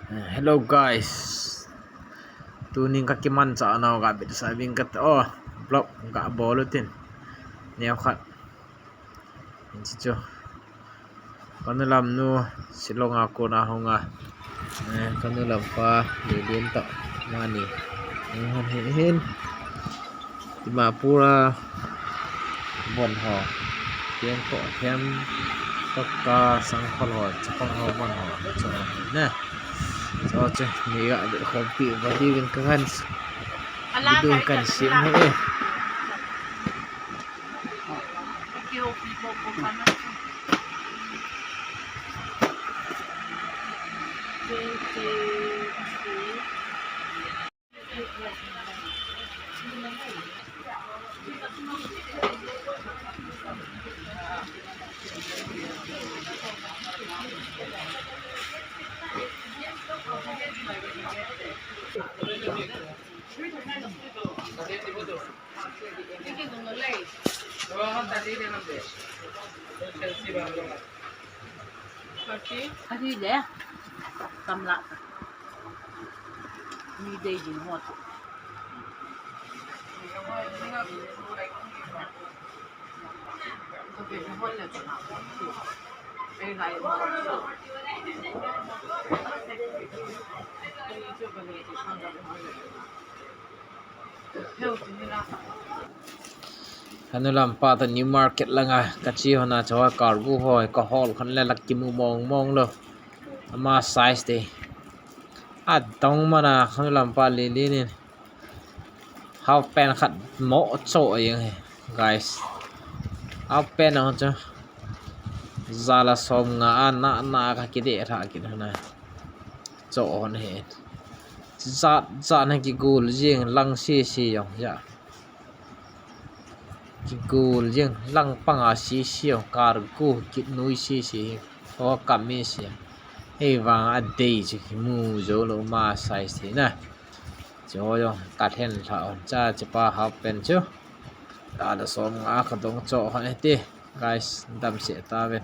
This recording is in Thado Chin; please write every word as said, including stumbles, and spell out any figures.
Hello guys. Tunin kakimanchah nau ga bit sa ving kate, oh, vlog ga bol u tin. Neo khat. Hichu chu. Kanu lamnu Shillong a kona hung a. Eh, kanu lampa Lelen toh amani. Hung hon hin hin. Dimapur a von ho, Kengkoh, Them, Toka, Sangkhol ho, Chapang ho von ho, chu ne. Chu chu, ni ga be khompi, ba di vin ka kan, video kan sim he. Ari le. Tamla. Ni dei jing ho chu. Kanu lampa toh New Market langa kache hon a, chu a cargo ho kahol khan le la kimu mong mong lou. Ama size te. Adang mana kanu lampa Lelen in half pant khat mo cho jeng e, guys. Half pant a chu jala som nga a na na ka kide tha kit hon a. Cho hon he. Jat jat na kigol jeng lang sisi jong ja. Kigol jeng lang panga sisi jong, cargo kit nui sisi. O kami si. Hei vang adei chu kimu jou lou, ama size thei na. Chu jong ka lhen lha hon cha, chepa half pant chu. Jala som nga ka dong cho hon e ti. Guys, damsel tauvin.